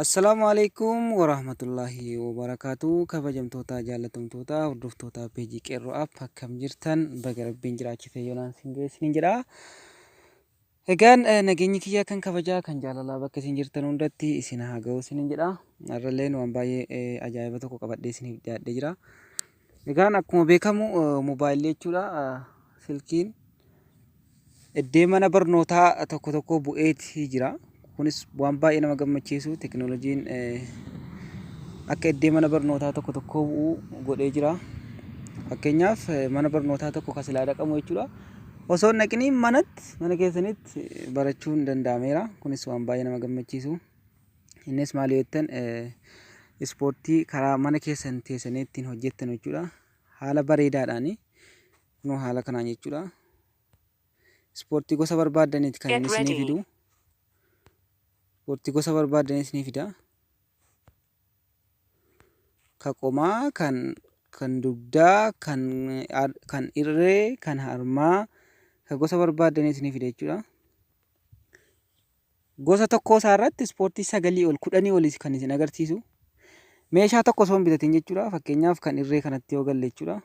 Assalaamu alaikum warahmatullaahi wabarakaatu. Kabajamtoota, jaallatamtoota, hordoftoota peejii Qeerroo App, akkam jirtan? Baga Rabbiin jiraachise yoonaan sin ga'e isiniin jedha. Egaan nageenyi kiyya kan kabajaa kan jaalalaa bakka isin jirtan hundatti isin haa ga'u isiniin jedha. Har'alleen waan baay'ee ajaa'iba tokko qabadhee isiniif dhiyaadhee jira. Egaan akkuma beekamu mobaayilli jechuudha, silkiin iddee mana barnootaa tokko tokko bu'eeti jira. Kunis waan baay'ee nama gammachiisu, teknooloojiin akka iddee mana barnootaa tokko tokko bu'u godhee jira. Fakkeenyaaf, mana barnootaa tokko kan silaa dhaqamu jechuudha. Osoo hin dhaqiniin manatti, mana keessanitti barachuun danda'ameera. Kunis waan baay'ee nama gammachiisu. Innis maal yoo jettan, ispoortii karaa mana keessan teessanii ittiin hojjettan jechuudha. Haala bareedaadhaani. Kunoo haala kanaan jechuudha. Ispoortii gosa barbaaddaniiti kan inni Get isinii ready. fidu. Ispoortii gosa barbaaddanii isinii fida. Ka qomaa, kan dugdaa, kan irree, kan harmaa, ka gosa barbaaddanii isinii fida jechuudha. Gosa tokkoo isaa irratti ispoortii 9 ol, 10 olis kan isin agarsiisu. Meeshaa tokko osoo hin bitatin jechuudha. Fakkeenyaaf, kan irree kanatti yoo galle jechuudha.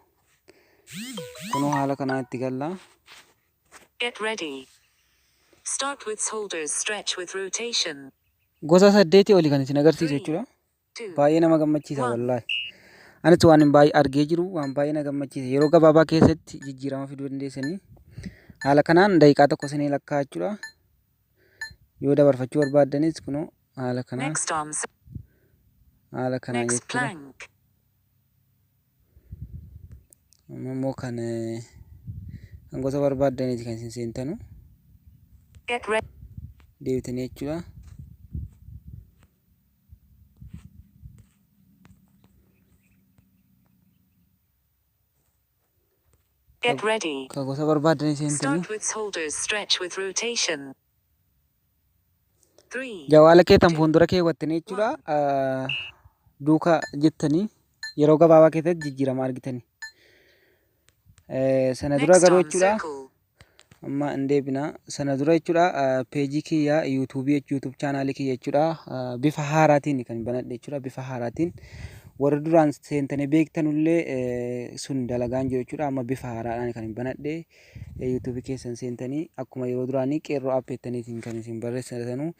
Kunoo haala kanaan itti galla. Get ready. Start with shoulders stretch with rotation. Gosa 8 oli kan isin agarsiisu Three, jechuudha. two, Baay'ee nama gammachiisa one. wallaahi. Anis waan hin baay'ee argee jiru, waan baay'ee na gammachiisa. Yeroo gabaabaa keessatti jijjiirama fiduu dandeessanii. Haala kanaan daqiiqaa tokko isinii lakkaa jechuudha. Yoo dabarfachuu barbaaddanis kunoo haala kanaan, Next arm. haala kanaan Next jechuudha. plank. Amma immoo kan gosa barbaaddaniiti kan isin seentanu. Get ready. Deebitanii jechuudha. Get ready. Kan gosa barbaaddanii seentanii. Start with shoulders stretch with rotation. Three, Jawaala keessan two, fuuldura keewwattanii jechuudha. one. Duuka jettanii yeroo gabaabaa keessatti jijjiirama argitanii. Sana dura Next garuu arm jechuudha. circle. Amma hin deebina. Sana dura jechuudha, peejii kiyya yuutuubii, YouTube chaanaalii kiyya jechuudha, bifa haaraatiin kan banadhe jechuudha. Bifa haaraatiin, warri duraan seentanii beektanullee sun dalagaan jiru jechuudha. Amma bifa haaraadhaan kan banadhe. Yuutuubii keessan seentanii akkuma yeroo duraanii Qeerroo App jettaniitiin kan isin barreessitanu.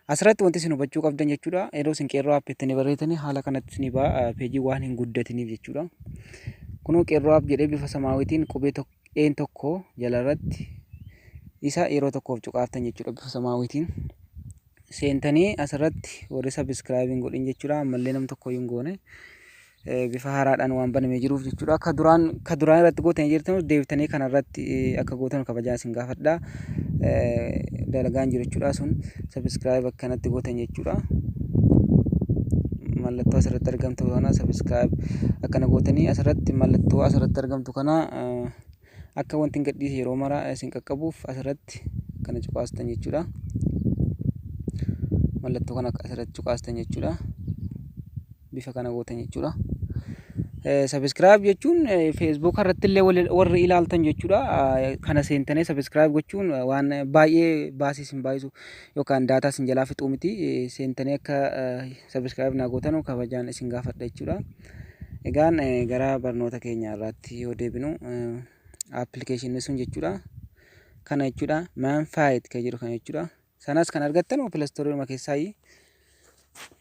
Asirratti wanti isin hubachuu qabdan jechuudha. Yeroo isin Qeerroo App jettanii barreessitanii haala kanatti isinii ba'a, peejii waan hin guddatiniif jechuudha. Kunoo Qeerroo App jedhee bifa samaawitiin qubee tokko een tokko jalarratti isa yeroo tokkoof cuqaaftan jechuudha. Bifa samaawitiin seentanii asirratti warri subscribe hin godhin jechuudha, ammallee nam tokko hin goone, bifa haaraadhaan waan banamee jiruuf jechuudha. Ka duraan irratti gootanii jirtan deebitanii kanarratti akka gootan kabajaa isin gaafadha. Dalagaan jiru jechuudha sun, subscribe akkanatti gootan jechuudha. Mallattoo asirratti argamtu kana subscribe akkana gootanii, asirratti mallattoo asirratti argamtu kana akka wanti hin gadhiise yeroo mara isin qaqqabuuf asirratti akkana cuqaastan jechuudha. Mallattoo kana asirratti cuqaastan jechuudha. Bifa kana gootan jechuudha. Subscribe jechuun Facebook irratti illee warri ilaaltan jechuudha. Kana seentanii subscribe gochuun waan baay'ee baasii isin baay'isu yookaan daataa isin jalaa fixuu miti. Seentanii akka subscribe naa gootanu kabajaan isin gaafadha jechuudha. Egaan gara barnoota keenya irraatti yoo deebinu, appilikeeshinni sun jechuudha. Kana jechuudha, Manfight kan jedhu kana jechuudha. Sanas kan argattan Play Store keessaayi.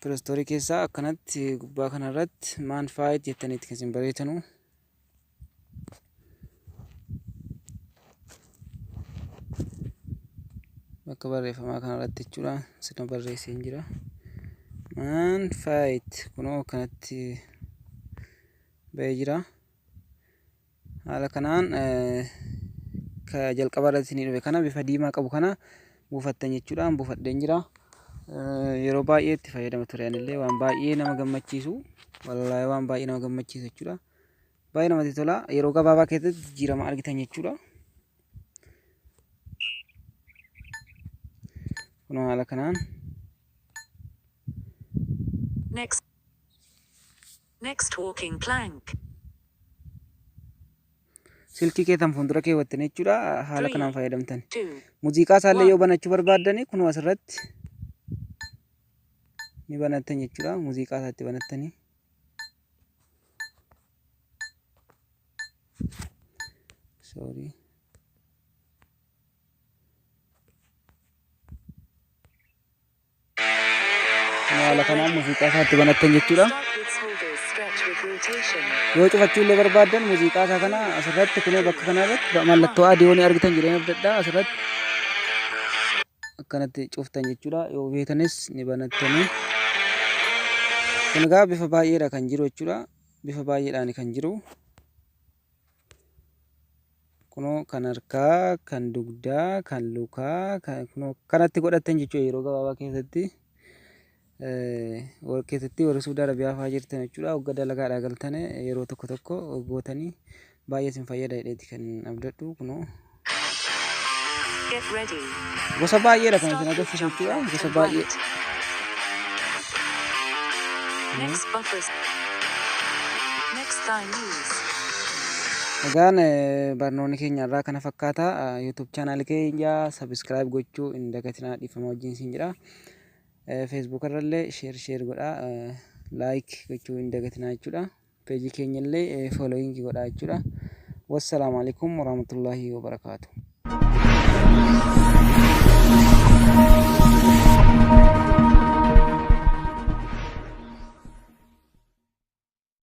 Play Store keessaa akkanatti gubbaa kanarratti Manfight jettaniitti kan isin barreessitanu. Bakka barreeffamaa kanarratti jechuudha. Sina barreessee hin jira. Manfight kunoo akkanatti bahee jira. Haala kanaan ka jalqaba irratti isinii dhufe kana, bifa diimaa qabu kana buufattan jechuudha. Buufadheen jira. Yeroo baay'ee itti fayyadama ture anillee. Waan baay'ee nama gammachiisu. Wallaahi, waan baay'ee nama gammachiisu jechuudha. Baay'ee namatti tola. Yeroo gabaabaa keessatti jijjiirama argitan jechuudha. Kunoo haala kanaan. Next. Next walking plank. Silkii keessan fuuldura keewwattanii jechuudha. Haala Three, kanaan fayyadamtan. two, Muuziqaa isaallee yoo one. banachuu barbaaddani, kunoo asirratti Ni banattan jechuudha. Muuziqaa isaatti banattanii. Sorry. Kun haala kanaan muuziqaa isaatti banattan jechuudha. Start with shoulders stretch with rotation. Yoo cufachuu illee barbaaddan muuziqaa isaa kana asirratti kunoo bakka kanarratti mallattoo adii wani argitan jedheen abdadha asirratti akkanatti cuftan jechuudha. Yoo beekanis ni banattanii. Kun egaa bifa baay'eedha kan jiru jechuudha. Bifa baay'eedhaan kan jiru. Kunoo kan harkaa, kan dugdaa, kan lukaa, kan kunoo kanatti godhattan jechuudha yeroo gabaabaa keessatti. Keessatti warri Suudi Arabiyaa fa'aa jirtan jechuudha. Hogga dalagaadhaa galtan yeroo tokko tokko gootanii baay'ee isin fayyada jedheeti kan abdadhu kunoo. Get ready. Gosa baay'eedha kan isin Start with agarsiisu jump jechuudha. left Gosa and baay'ee. right. Next buffers. Next thigh knees. Egaan barnoonni keenya irraa kana fakkaata. YouTube channel keenya subscribe gochuu hin dagatinaa, dhiifama wajjin isin jedha. Facebook irrallee share share godhaa. Like gochuu hin dagatinaa jechuudha. Peejii keenya illee following godhaa jechuudha. Wassalaamu alaikum warahmatullaahi wabarakaatuh.